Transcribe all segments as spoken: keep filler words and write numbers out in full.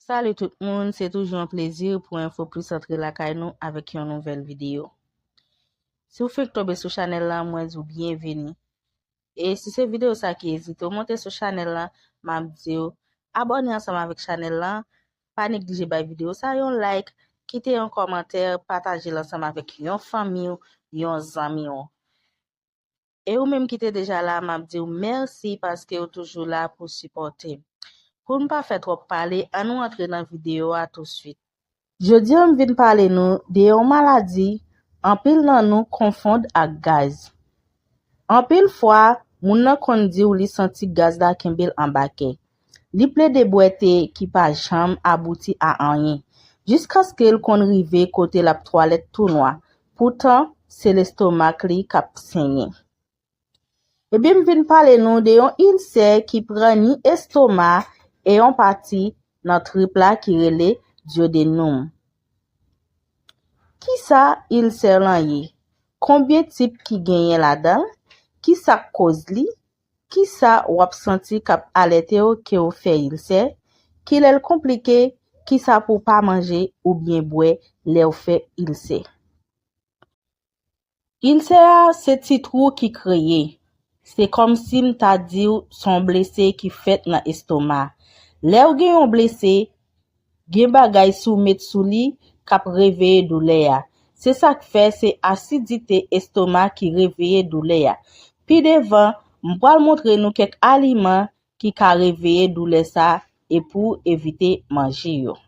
Salut tout moun, se toujou yon plezi pou Enfo Plus antre lakay nou avèk yon nouvèl videyo. Si w fenk tonbe sou chanèl la, mwen di w byenveni. E si se videyo sa ki ezite w monte sou chanèl la, m ap di w abòne ansanm avèk chanèl la. Pa neglije bay videyo sa yon like, kite yon kòmantè, pataje l ansanm avèk yon fanmi w, yon zanmi w. E ou menm ki te deja la, m ap di w mèsi paske w toujou la pou sipòte. Pou n pa fè twòp pale, ann nou antre nan videyo a tousuit. Jodi a, m vin pale nou de yon maladi anpil nan nou konfonn ak gaz. Anpil fwa, moun nan konn di w li santi gaz la kenbe l anba kè. Li plede bwè te ki pa janm abouti a anyen, jiskaske l konn rive kote l ap twalèt tou nwa. Poutan, se lestomak li k ap senyen. Ebyen, m vin pale nou de yon ilsè ki pran ni estoma e yon pati nan trip la ki rele dyodenoum. Kisa ilsè lan ye? Konbyen tip ki genyen ladan l? Kisa k koz li? Kisa w ap santi k ap alète w ke w fè ilsè? Kilè l konplike? Kisa pou w pa manje oubyen bwè lè w fè ilsè? Ilsè a se ti twou ki kreye. Se kòmsi m ta di w se yon blese ki fèt nan estoma. Lè w gen yon blese, gen bagay si w met sou li k ap reveye doulè a. Se sa k fè se asidite estoma ki reveye doulè a. Pi devan, m pral montre nou kèk aliman ki ka reveye doulè sa e pou w evite manje yo.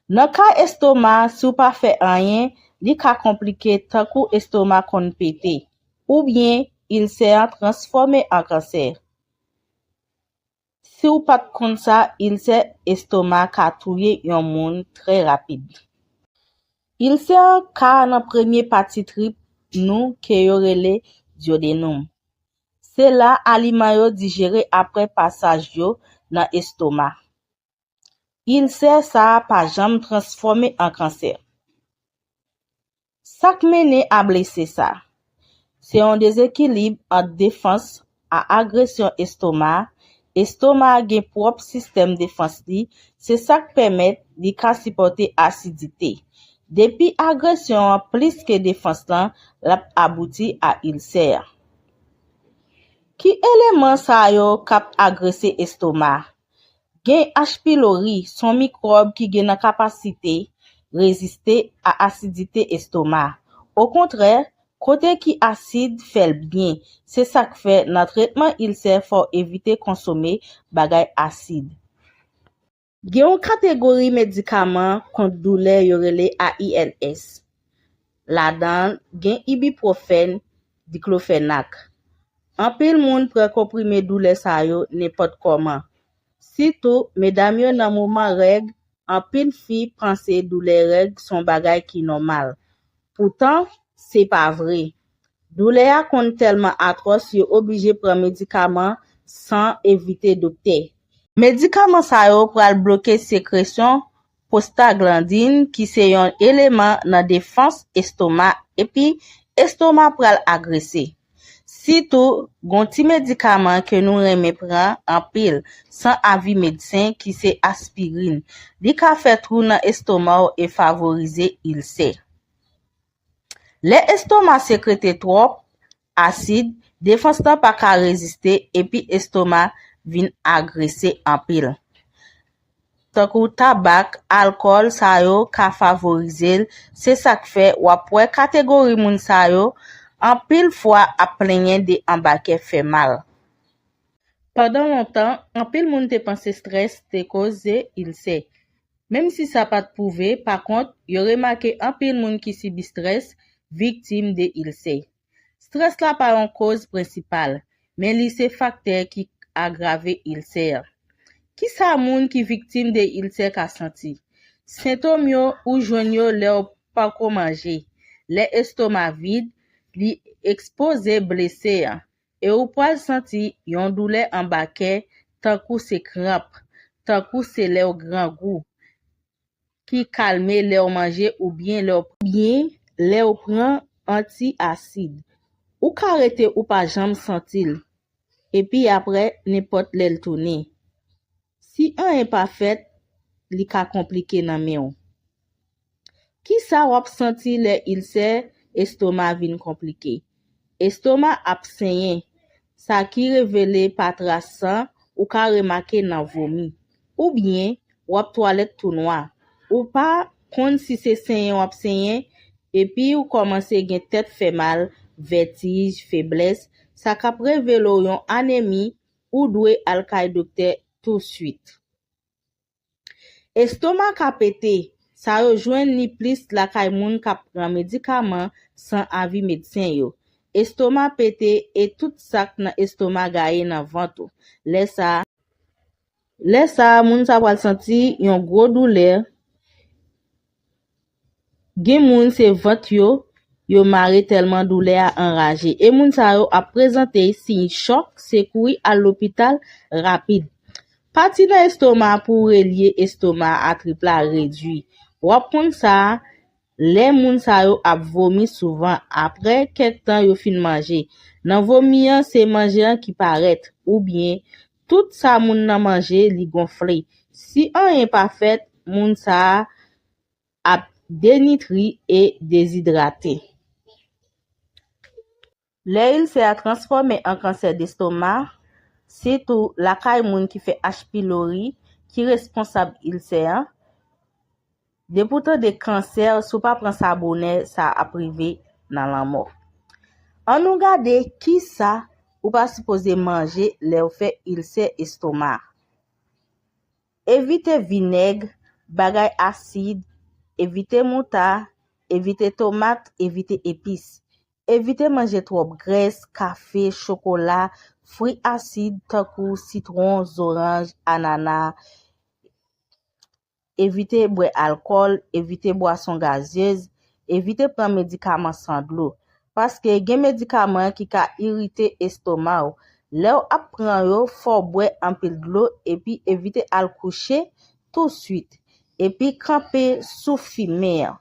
Nan ka estoma, si w pa fè anyen, li ka konplike tankou estoma konn pete, oubyen ilsè an transfòme an kansè. Si w pa t konn sa, ilsè estoma ka touye yon moun trè rapid. Ilsè an ka nan premye pati trip nou ke yo rele dyodenoum. Se la aliman yo dijere apre pasaj yo nan estoma. Ilsè sa a pa janm transfòme an kansè. Sa k mennen a blese sa? Se yon dezekilib ant defans a agresyon estoma. Estoma a gen pwòp sistèm defans li, se sa k pèmèt li ka sipòte asidite. Depi agresyon an plis ke defans lan, l ap abouti a ilsè a. Ki eleman sa yo k ap agrese estoma? Gen H. pylori, se yon mikwòb ki gen nan kapasite reziste a asidite estoma. Okontrè, kote ki asid fè l byen. Se sa k fè nan tretman ilsè fò w evite konsome bagay asid. Gen yon kategori medikaman kont doulè yo rele A I N S. Ladan l, gen ibipwofèn, diklofènak. Anpil moun pran konprime doulè sa yo nenpòt kòman. Sitou, medam yo nan moman règ, anpil fi panse doulè règ se yon bagay ki nòmal. Poutan, se pa vre. Doulè a konn tèlman atwòs yo oblije pran medikaman san evite doktè. Medikaman sa yo pral bloke sekresyon pwostaglandin ki se yon eleman nan defans estoma epi estoma pral agrese. Sitou, gon ti medikaman ke nou renmen pran anpil san avi medsen ki se aspirin. Li ka fè twou nan estoma w e favorize ilsè. Lè estoma sekrete twòp asid, defans lan pa ka reziste epi estoma vin agrese anpil. Tankou tabak, alkòl, sa yo ka favorize l. Se sa k fè w ap wè kategori moun sa yo anpil fwa ap plenyen de anbakè fè mal. Pandan lontan, anpil moun te panse estrès te koze ilsè. Menm si sa pa t pwouve, pakont, yo remake anpil moun ki sibi estrès viktim de ilsè. Estrès la pa yon koz prensipal, men li se faktè ki agrave ilsè. Kisa moun ki viktim de ilsè ka santi? Sentòm yo ou jwenn yo lè w pako manje. Lè estoma vid, li ekspoze blese a, e ou pral santi yon doulè anba kè, tankou se kranp, tankou se lè w grangou, ki kalme lè w manje oubyen lè w, oubyen lè w pran anti-asid. Ou ka rete ou pa janm santi l, epi apre, nenpòt lè l tounen. Si anyen pa fèt, li ka konplike nan men w. Kisa w ap santi lè ilsè estoma vin konplike? Estoma ap senyen, sa ki revele pa tras san ou ka remake nan vomi. Oubyen, w ap twalèt tou nwa. Ou pa konn si se senyen w ap senyen, epi ou kòmanse gen tèt fè mal, vètij, feblès, sa k ap revele w yon anemi, ou dwe al kay doktè touswit. Estoma ka pete, sa yo jwenn li plis lakay moun k ap pran medikaman san avi medsen yo. Estoma pete e tout sa k nan estoma gaye nan vant ou. Lè sa, lè sa a, moun sa pral santi yon gwo doulè. Gen moun se vant yo, yo mare tèlman doulè a anraje. E moun sa yo ap prezante siy chòk, se kouri al lopital rapid. Pati nan estoma pou relye estoma a trip la redwi. W ap konn sa lè moun sa yo ap vomi souvan apre kèk tan yo fin manje. Nan vomi an, se manje an ki parèt, oubyen tout sa moun nan manje, li gonfle. Si anyen pa fèt, moun sa a ap denitri e dezidrate. Lè ilsè a transfòme an kansè destoma, sitou lakay moun ki fè H. pylori ki responsab ilsè an, depi w tande kansè, si w pa pran sa bonè, sa ap rive nan lanmò. Ann nou gade kisa ou pa sipoze manje lè w fè ilsè estoma. Evite vinèg, bagay asid, evite mouta, evite tomat, evite epis. Evite manje twòp grès, kafe, chokola, fwi asid tankou sitwon, zoranj, anana. Evite bwè alkòl, evite bwason gazyez, evite pran medikaman san dlo. Paske gen medikaman ki ka irite estoma w. Lè w ap pran yo, fò w bwè anpil dlo epi evite al kouche touswit. Epi kanpe sou fimen an.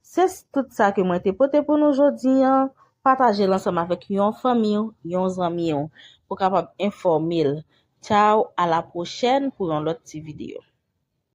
Se s-, tout sa ke mwen te pote pou nou jodi an. Pataje l ansanm avèk yon fanmi w, yon zanmi w, pou kapab enfòme l. Tchaw, a la pwochèn pou yon lòt ti videyo.